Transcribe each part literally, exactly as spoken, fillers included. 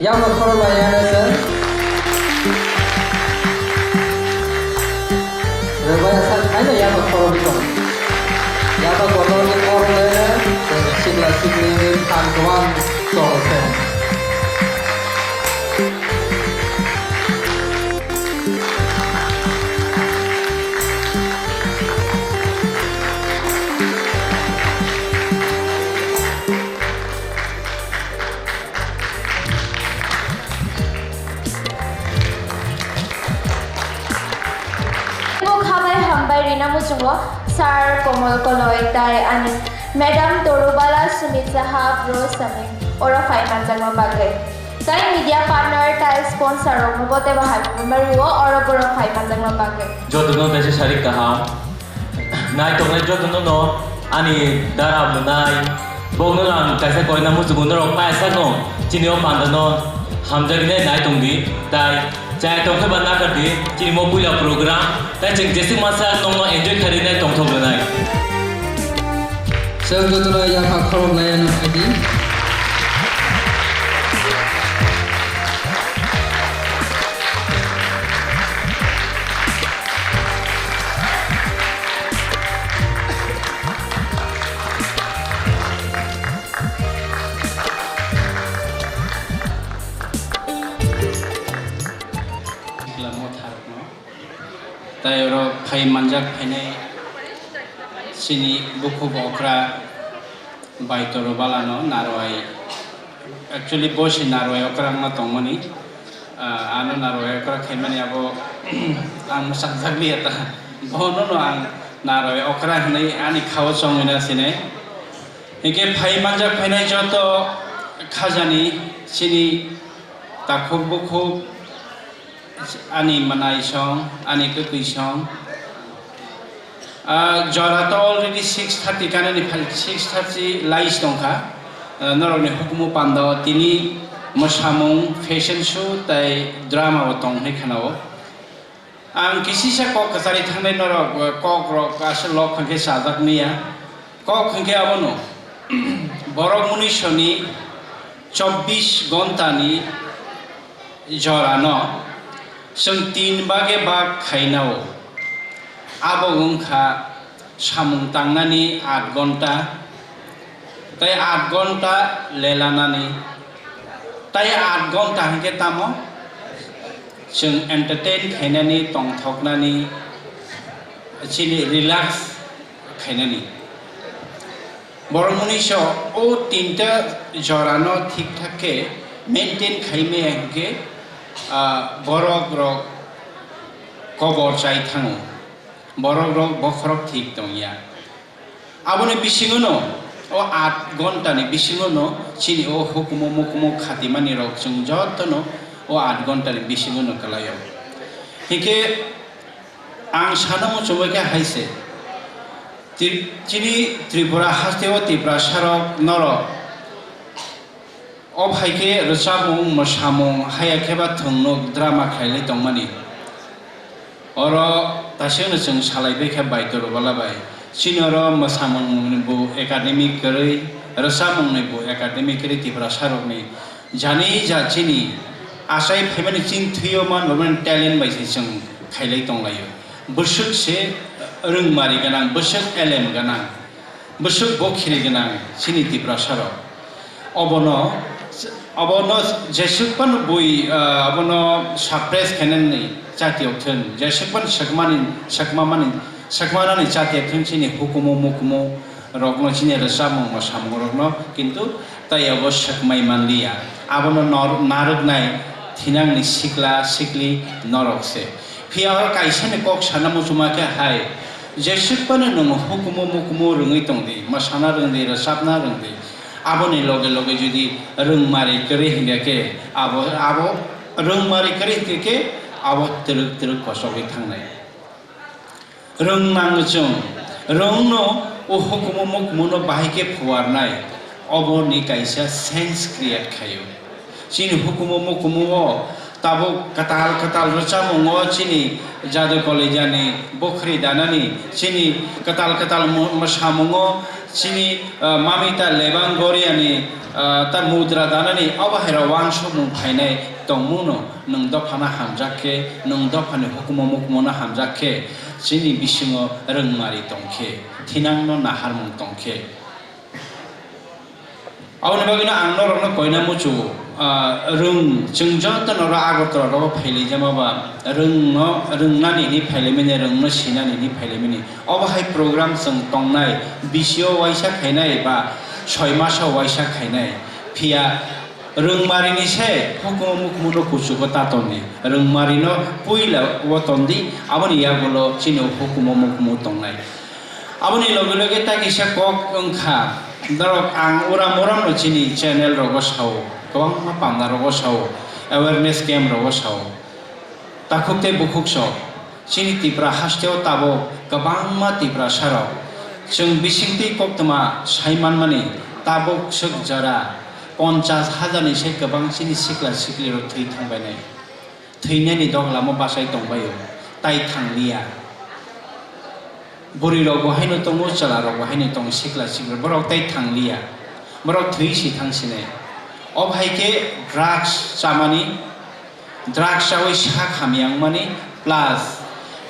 Yama khorok lai ya na se. Rwbai asa khaina yama khorok tong. Yama kotor ni khorok lai na. Sikla sikli ni phan kwbang tong se. Bo khabai hambai rina muchungo Sir Komol Koloi tai ani Madam Torubala Sumit Saha bro sami oro phai manjakma bagwi. Tai media partner tai sponsor rokno bo tebo hai member rio oro borok phai manjakma bagwi. Jotono kaisa sarik kaham. Naitongnai jotono no ani dara mwnai. Bokno ang kaisa koina muchungo norok paisano chini o pandano hamjaknai naitongdi. Tai chai tongkhe ba nakardi chini mo puila program. Tai chwng jeswk masa nongno enjoy kharinai tongthok rwnai. Chwng jotono yapha khorok nai ano phaidi. Sikla motharokno. Tai oro phai manjak phainai chini bukhuk okra Baitoro Balano Narwai. Actually, bo se Narwai okra wngma tongmani. Ah, ano Narwai okra khaimani abo ang mwsakjak liya ta. Bono no ang Narwai okra hinwi ani khao chongwi na sinai. Hinkhe phai manjak phainai joto khajani chini takhuk bukhuk, ani mwnai song, ani kwtwi song. Ah, jora to already six thirty kanani phai, six thirty lais tongkha. Ah, norokni hukumu panda o tini mwsamung, fashion show tai drama bo tong hinwi khanao. Ang kisisa kok kwcharwi thangnai norok, eh, kok rok aswk lok hwnkhe chajak manya. Kok hwnkhe abono, borok munisoni chobbish gontani jorano chwng tin bage bak khainao. Abo wngkha samung tangnani aat gonta, tei aat gonta lelanani, tei aat gonta hwnkhe tamo chwng entertain khainani, tongthoknani, chini relax khainani. Borok munisok o tinta jorano thik thak khe maintain khai maya hwnkhe, ah, borok rok kobor chai thango. Borok rok bokhorok thik tongya. Aboni bisingono, o aat gontani bisingono chini o hukumu mukumu khatimani rok chwng jotono o aat gontani bisingono kwlaio. Hinkhe ang sana muchungwi khe hai se, Tri-, chini Tripura hasteo Tiprasa rok norok o phai khe rwchapmung, mwsamung, haya khe ba thwngnuk drama khlailai tongmani. Oro tasingno chwng salai bai kha Baitoro Bala bai. Chini oro mwsamungni bo academy kwrwi, rwchapmungni bo academy kwrwi Tiprasa rokni jani ja chini achai phaimani chini thwio man bo mani talent bai se chwng khailai tonglaio. Bwswk se rwngmari gwnang, bwswk elem gwnang. Bwswk bo khiri gwnang chini Tiprasa rok. Obono, obono jeswk phano bui, ah, obono suppress khainani chati ok thun, jeswk phano swkmani, swkmamani, swkmanani chati ok thun chini hukumu mukumu rokno chini rwchapmung mwsamung rokno kintu tai obo swkmai manliya. Abono nor-, narwknai thinangni sikla sikli norok se. Phiya hor kaisani kok sana muchuma khe hai, jeswk phano nwng hukumu mukumu rwngwi tongdi, mwsana rwngdi, rwchapna rwngdi. Aboni loge loge jodi rwngmari kwrwi hinkha khe abo, abo rwngmari kwrwi hinkha khe abo twrwk twrwk kochogwi thangnai. Rwng nango chwng, rwngno o hukumu mukumuno bahai khe phuarnai, oboni kaisa sense create khaio. Chini hukumu mukumu o Tabuk kwtal kwtal rwchamungo chini jadu kolejani bukhri danani, chini kwtal kwtal mu-, mwsamungo chini, ah, mamita lebang goriani, ah, ta mudra danani, obo hai rok uansukmung phainai tongmungno nwng dophano hamjak khe, nwng dophani hukumu mukumu no hamjak khe, chini bisingo rwngmari tong khe, thinangno naharmung tong khe. Aboni bagwino ang norokno koina muchungo, ah, rwng, chwng joto norok Agartala rogo phailaijama ba rwngno, rwngnani hinwi phailaimani, rwngno sinani hinwi phailaimani. Obo hai program chwng tongnai, bisio waisa khainai ba soi maso waisa khainai. Phiya rwngmarini se hukumu mukumu no kuchugo ta tonni. Rwngmarino puila o tondi, aboni yagulo chini hukumu mukumu tongnai. Aboni loge loge ta kisa kok wngkha, norok ang uram uram no chini channel rogo sao, kwbangma panda rogo sao, awareness camp rogo sao. Takhuk tei bukhuk sok, chini Tipra hasteo tabuk kwbangma Tiprasa rok chwng bisingtwi koktwma sai manmani, tabuk swk jora ponchas hajar ni se kwbang chini sikla sikli rok thwi thangbainai. Thwinani doglamo bachai tongbaio, tai thangliya. Bwrwi rok bo haino tongo, chwla rok bo haino tongo, sikla sikla, borok tai thangliya. Borok thwi si thang sinai. Obo hai khe drugs chamani, drugs chawi sak hamya wngmani, plus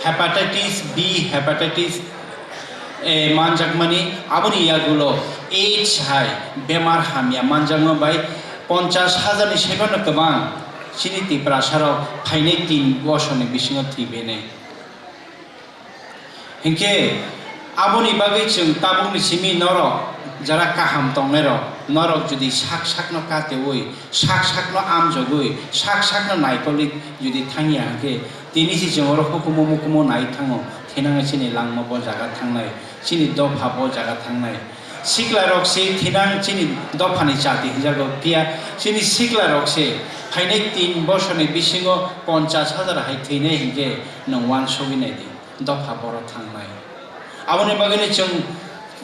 hepatitis B, hepatitis A manjakmani, aboni yagulo AIDS hai bemar hamya manjakma bai ponchas hajar ni saimanno kwbang chini Tiprasa rok phainai tin bosorni bisingo thwi benai. Hinkhe aboni bagwi chwng tabukni simi norok jara kaham tongnairok, norok jodi sak sakno kateui, sak sakno amjogwi, sak sakno naikolwi jodi thangya hinkhe, tini se chwng oro hukumu mukumu nai thango, thinangwi chini langma bo jaga thangnai, chini dopha bo jaga thangnai. Sikla rok se thinang chini dophani chati hinjago, phiya chini sikla rok se phainai tin bosorni bisingo ponchas hajar hai thwinai hinkhe nwng uansugwi naidi. Dopha borok thangnai. Aboni bagwino chwng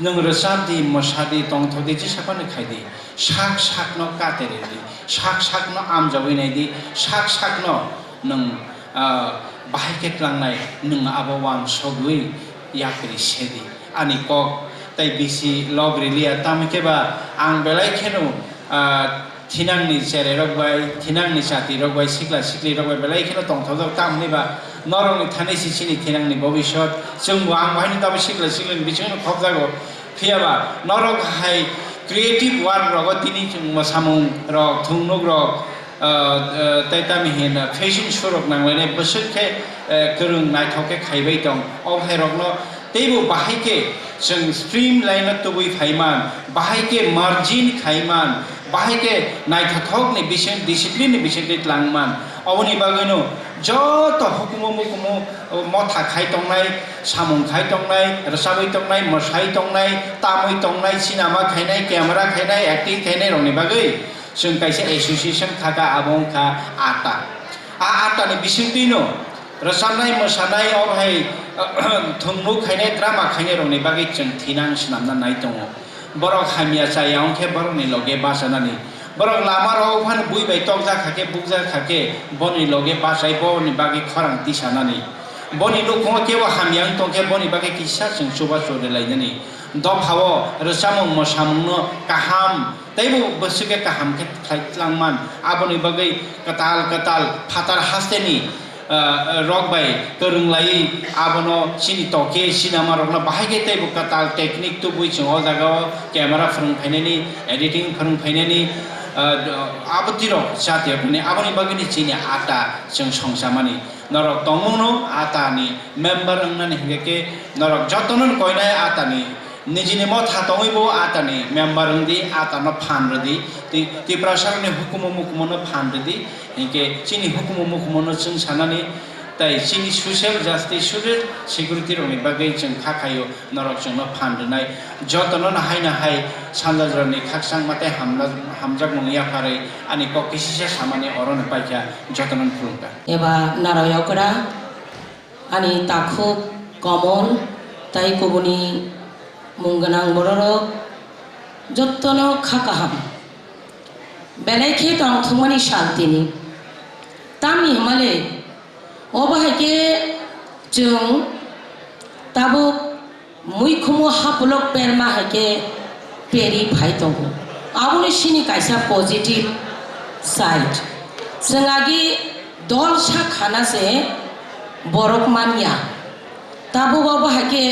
nwng rwchapdi, mwsadi, tongthokdi, jesa phano khaidi. Sak sakno katerdi, sak sakno amjogwi naidi, sak sakno nwng, ah, bahai khe tlangnai, nwng abo uansugwi yapri sedi. Ani kok tei bisi log riliya, tamo khe ba ang belai kheno, ah, thinangni cherai rok bai, thinangni chati rok bai, sikla sikli rok bai belai kheno tongthokjak, tamoni ba norokni thani se chini thinangni bobisot, chwngbo ang bo haino tabuk sikla siklini bisingo khopjago. Phiya ba norok hai creative work rogo tini chwng mwsamung rok, thungnuk rok, ah, ah, tei tamo hin fashion show rok nanglainai bwswk khe, eh, kwrwng naithok khe khaibai tong. O hai rokno teibo bahai khe chwng streamline o tubui phaiman, bahai khe margin khaiman, bahai khe naithothokni bising, discipline ni bisingtwi tlangman. Oboni bagwino joto hukumu mukumu motha khai tongnai, samung khai tongnai, rwchabwi tongnai, mwsai tongnai, tamwi tongnai, sinama khainai, camera khainai, acting khainai rokni bagwi chwng kaisa association khaka, abo wngkha ATA. A ATA ni bisingtwino rwchabnai, mwsanai, o hai thwngmung khainai, drama khainai rokni bagwi chwng thinang swnamna nai tongo. Borok hamya chaya wng khe borokni loge bachanani. Borok lama rogo phano bui bai tokjak kha khe, bukjak kha khe, boni loge bachai boni bagwi khorang tisanani. Boni nukhungo kebo hamya wng tong khe boni bagwi kisa chwng chubachu rwlainani. Dophao rwchamung mwsamungno kaham teibo bwswk khe kaham khe khlai tlangman. Aboni bagwi kwtal kwtal phatar hasteni ah, rok bai kwrwng laiwi abono chini toke sinama rokno bahai khe teibo kwtal technique tubui chwng o jaga o camera phwrwng phainani, editing phwrwng phainani, ah, abo twi rok jati rok hwnwi aboni bagwini chini ATA chwng songchamani. Norok tongmungno ATA ni member wngnani hinkhe khe norok jotono koinai ATA ni Nijini motha tongwi bo ATA ni member wng di, ATA no phan rw di, tei Tiprasa rokni hukumu mukumu no phan rw di, hinkhe chini hukumu mukumu no chwng sanani, tei chini social justice, social security rokni bagwi chwng kha khaio, norok chwngno phan rwnai. Jotono no hai no hai sanja jorani khakchangma tei hamjak-, hamjakmung yapharwi ani kok kisisa samani orono paikha, jotono no khulumkha. Eba naro yokra. Ani takhuk Komol tai kubuni mung gwnang bororok jottono kha kaham. Belai khe tongthokmani sal tini. Tamni hwnmale, obo hai khe chwng tabuk muikhumu hapulok perma hai khe peri phai tongo. Aboni sini kaisa positive side. Chwng agi dol sak khana se borok manya. Tabuk obo hai khe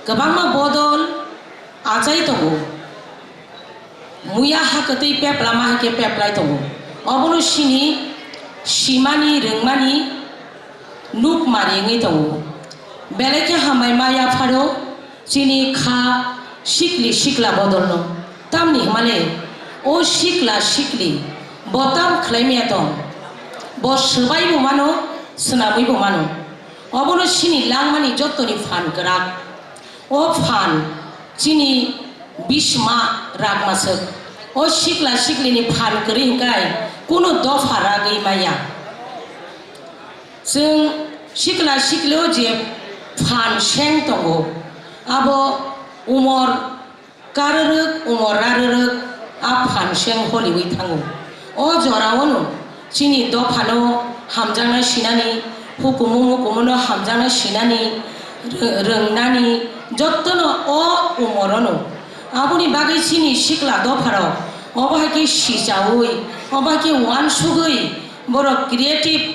kwbangma bodol achai tongo. Muya ha kwtwi peplama hai khe peplai tongo. Obono sini simani, rwngmani nukmari wngwi tongo. Belai khe hambai ma yapharo chini kha sikli sikla bodolno. Tamni hwnmale o sikla sikli bo tam khlai maya tong. Bo swbaibo mano, swnamwibo mano. Obono sini langmani jottoni phan kwrak. O phan chini bisma ragmaswk. O sikla siklini phan kwrwi hwnkhe kunu dopha ragwi maya. Chwng sikla siklio je phan seng tongo, abo umor karwrwk, umor rarwrwk a phan seng holiwi thango. O jorao'-no chini dophano hamjakna sinani, hukumu mukumuno hamjakna sinani, rw-, rwngnani jottono o umorono. Aboni bagwi chini sikla dopharok obo hai khe sichaui, obo hai khe uansugwi borok creative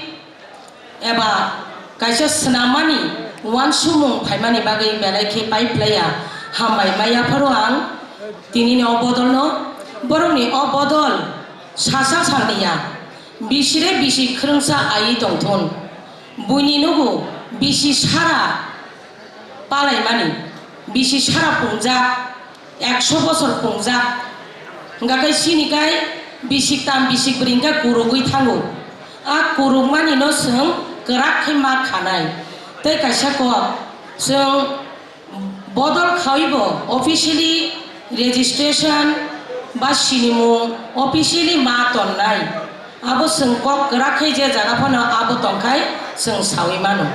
eba kaisa swnammani uansukmung phaimani bagwi belai khe pai phlaiya. Hambai ma yapharo ang tinini o bodolno, borokni o bodol sasa salni ya. Bisire bisi khwrwngsa aiwi tongthun. Buini nugo bisi sara palaimani, bisi sara pungjak, ekso bosor pungjak. Hwnkha khe sini kai bisik tam bisik bwrwi hwnkhe kurugwi thango. A kurukmani no chwng kwrak khe ma khanai. Tei kaisa kok, chwng bodol khawibo officially registration ba sinimung officially ma tonnai. Abo chwng kok kwrak khe je jaga phano abo tongkhai chwng saui mano.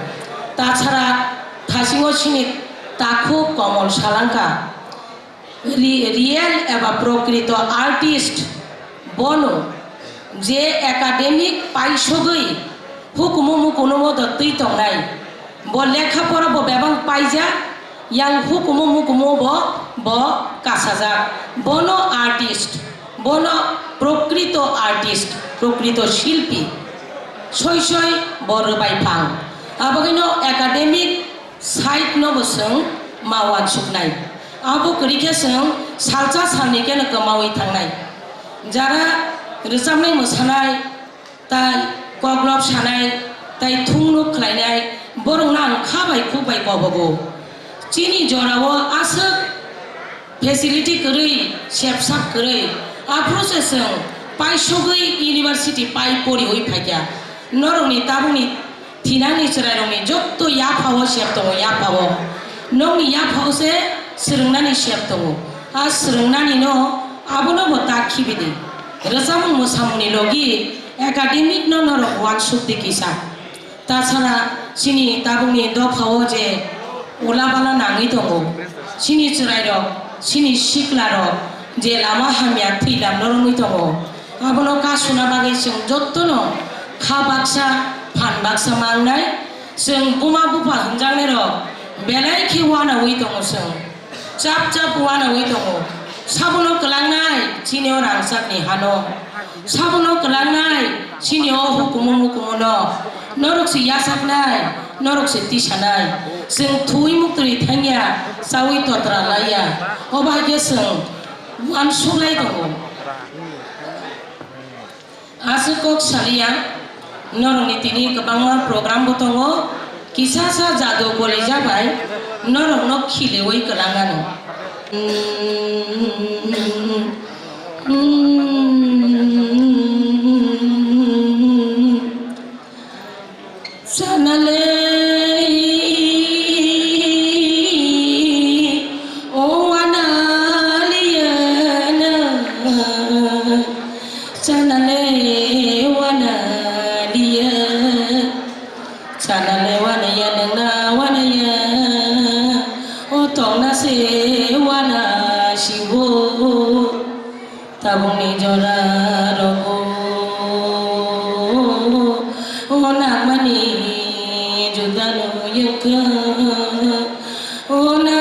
Tatsara thasingo chini takhuk komol salangkha. Ri-, real eba prokrito artist bono je academic paisogwi hukumu mukumu modo twi tongnai. Bo lekha pora bo bebak paijak, yang hukumu mukumu bo, bo kasajak. Bono artist, bono prokrito artist, prokrito silpi. Soi soi bo rwbai phang. Abagwino academic side no bo chwng ma uansuknai. Abo kwrwi khe chwng salsa salni kheno kwmaui thangnai. Jara rwchapnai mwsanai, tai koklop sanai, tai thungnuk khlainai, borokno ang kha bai khuk bai kobogo. Chini jorao aswk facility kwrwi, sepsak kwrwi, aphuru se chwng paisogwi university pai poriui phaikha. Norokni tabukni thinangni chwrairokni jotto yaphao sep tongo, yaphao. Nokni yaphao se swrwngnani sep tongo. A swrwngnanino abono bo tak khibidi. Rwchapmung mwsamungni logi academic no norok uansukdi kisa. Tatsana chini tabukni dophao je ulabala nangwi tongo, chini chwrairok, chini siklarok je lama hamya thwilam norogwi tongo, abono kasuna bagwi chwng jottono kha baksa, phan baksa mangnai. Chwng buma bupha hwnjaknairok belai khe uanaui tongo chwng. Chap chap uanaui tongo. Sabono kwlangnai chini o rangchakni hano. Sabono kwlangnai chini o hukumu mukumuno. Norok se yachaknai, norok se tisanai. Chwng thuwi muktwi thangya, chawi totra laiya. Obo hai khe chwng uansuklai tongo. Aswk kok saliya, norokni tini kwbangma program bo tongo, kisasa jadu golija bai norokno khiliui kwlangano. Chanale o wanaliyana, chanale wanaliya, chanale wanaya nangna wanaya, o tongna se wana sibo. Tabukni O nangmani judano yengkha, o na,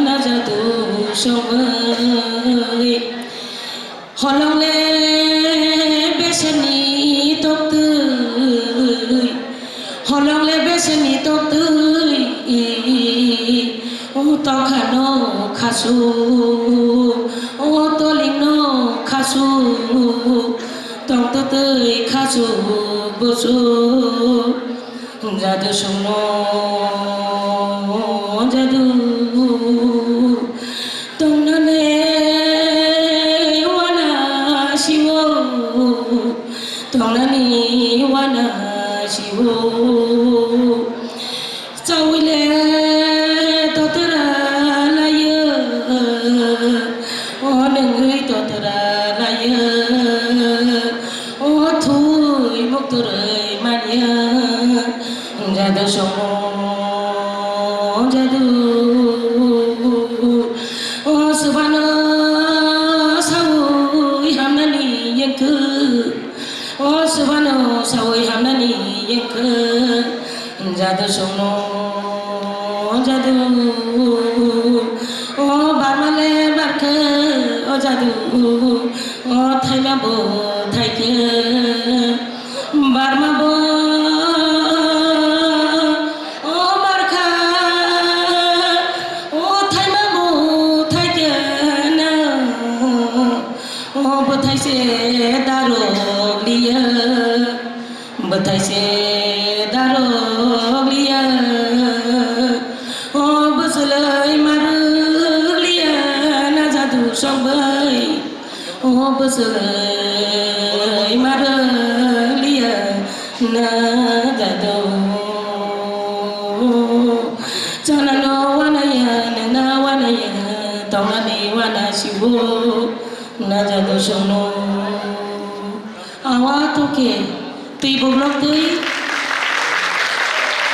na jadu songwi. Holongle beseni toktwi, holongle beseni toktwi, o tokhano khasu, o tolingno khasu. Tongtwtwi khasu busu, jadu songno jadu. Tongnani wana siwo, tongnani wana siwo. Chawile totora layo, o nengwi totora layo, o thui mukturwi manya, jadu songo jadu, o subano sawi hamnani yengkha. O subano sawi hamnani yengkha, jadu songno jadu. O barmale barkha, o jadu, o thaima bo thaikha. Barma bo, o barkha, o thaima bo thaikha na. O bwthai se darok liya, bwthai se darok liya, o bwswlwi marwk liya, na jadu songbai, o bwswlwi marwk liya, na jadu. Chanano wanaya, nana wanaya, tongnani wana siwo. Na jadu songno. Awa toke twi buklok twi